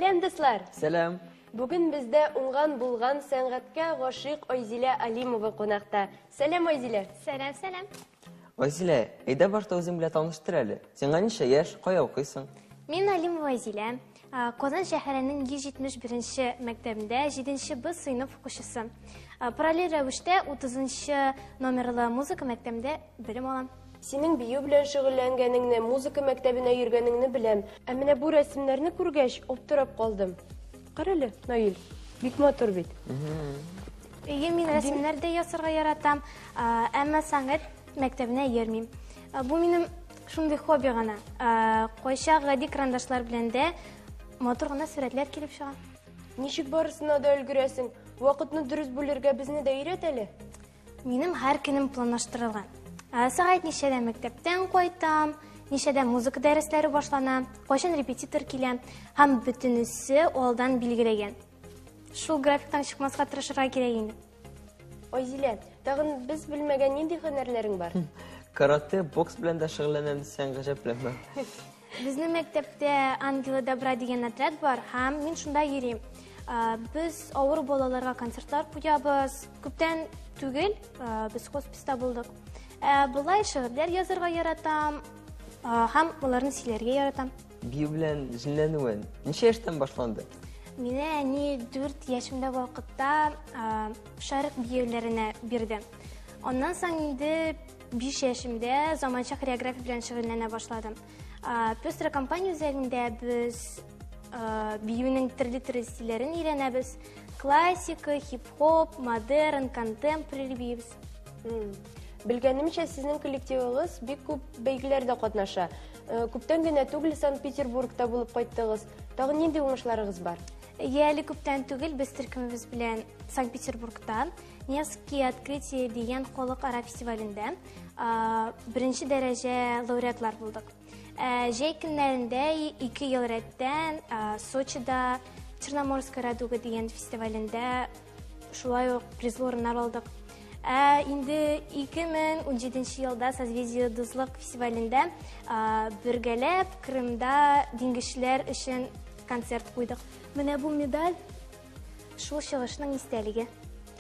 Сәлам, дуслар! Сәлам! Бүген бездә уңган булган сәнгатькә гашыйк Айзилә Алимова кунакта. Сәлам, Айзилә! Сәлам, сәлам! Айзилә, әйдә башта үзең белән таныштыр әле. Сиңа ничә яшь, кая укыйсың? Мин Алимова Айзилә. Казан шәһәренең 171 нче мәктәбендә 7 нче Б сыйныф укучысы. Параллель рәвештә 30 нчы номерлы музыка мәктәбендә белем алам. Синең бию белән шөгыльләнгәнеңне, музыка мәктәбенә йөргәнеңне беләм. Ә менә бу рәсемнәрне күргәч, аптырап калдым. Кара әле, Наил, бик матур бит. Әйе, мин рәсемнәр дә ясарга яратам, әмма сәнгать мәктәбенә йөрмим. Бу минем шундый хобби гына. Кайчак гади карандашлар белән дә матур гына сурәтләр килеп чыга. Ничек барысына да өлгерәсең? Вакытны дөрес бүлергә безне дә өйрәт әле. Минем һәр көнем планлаштырылган. Сәгать ничәдә мәктәптән кайтам, ничәдә музыка дәресләре башлана, кайчан репетитор килә һәм бөтенесе алдан билгеләгән. Шул графиктан чыкмаска тырышырга кирәк инде. Айзилә, тагын без белмәгән нинди һөнәрләрең бар? Карате, бокс белән дә шөгыльләнәм дисәң, гаҗәпләнмәм. Безнең мәктәптә Ангелы добра дигән отряд бар һәм мин шунда йөрим. Без авыр балаларга концертлар куябыз. Күптән түгел без хосписта булдык. Ә болай шигырьләр язарга яратам һәм аларны сөйләргә яратам. Бию белән җенләнүен ничә яшьтән башланды? Мине әни 4 яшемдә вакытта шәрык биюләренә бирде. Аннан соң инде 5 яшемдә заманча хореография белән шөгыльләнә башладым. Пестрая компания үзәгендә без биюнең төрле-төрле стильләрен өйрәнәбез. Классика, хип-хоп, модерн, контемпорари биибез. Белгәнемчә, сезнең коллективыгыз бик күп бәйгеләрдә катнаша. Күптән генә түгел Санкт-Петербургта булып кайттыгыз. Тагын нинди уңышларыгыз бар? Әйе, әле күптән түгел без төркемебез белән Санкт-Петербургта Невские открытия дигән халыкара фестивалендә беренче дәрәҗә лауреатлар булдык. Җәй көннәрендә 2 ел рәттән Сочида Черноморская радуга дигән фестивалендә шулай ук призлы урыннар алдык. Ә инде 2017 елда Созвездие Дуслык фестивалендә бергәләп Крымда диңгезчеләр өчен концерт куйдык. Менә бу медаль Шул чыгышның истәлеге.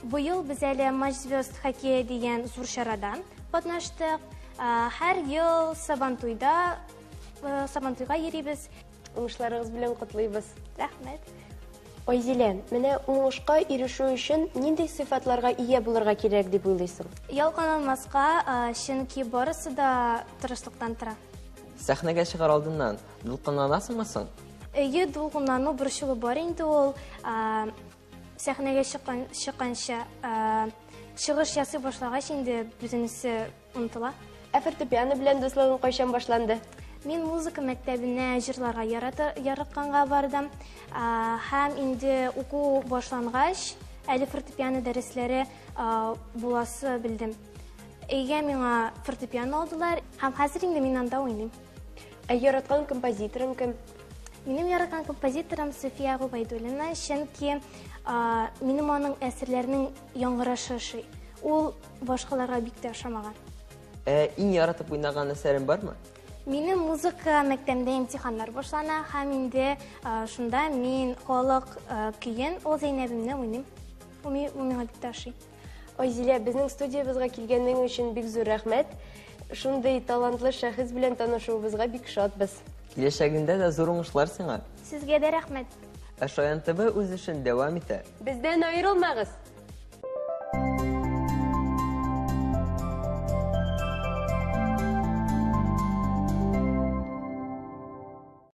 Быел без әле Матч звезд хоккея дигән зур чарада катнаштык. Һәр ел Сабантуйда Сабантуйга йөрибез. Уңышларыгыз белән котлыйбыз. Рәхмәт. Айзилә, менә уңышка ирешү өчен нинди сыйфатларга ия булырга кирәк дип уйлыйсың? Ялкынланмаска, чөнки барысы да тырышлыктан тора. Сәхнәгә чыгар алдыннан дулкынланасыңмы соң? Өе дулкынлану борчылу бар инде ул. Сәхнәгә чыкканчы чыгыш ясый башлагач инде бөтенесе онытыла. Ә фортепиано белән дуслыгың кайчан башланды? Мин музыка мәктәбенә җырларга яратканга бардым. Һәм инде уку башлангач, әле фортепиано дәресләре буласы белдем. Өйгә миңа фортепиано алдылар һәм хәзер инде мин анда уйныйм. Ә яраткан композиторың кем? Минем яраткан композиторым София Гобәйдуллина, чөнки минем аның әсәрләренең яңгырашы ошый. Ул башкаларга бик тә ошамаган. Ә иң яратып уйнаган әсәрең бармы? Минем музыка мәктәбендә имтиханнар башлана һәм инде шунда мин халык көен Ул Зәйнәбемне уйныйм. Ул миңа бик тә ошый. Айзилә, безнең студиябезгә килгәнең өчен бик зур рәхмәт. Шундый талантлы шәхес белән танышуыбызга бик шатбыз. Киләчәгендә дә зур уңышлар сиңа. Сезгә дә рәхмәт. Ә Шаян ТВ үз эшен дәвам итә. Бездән аерылмагыз!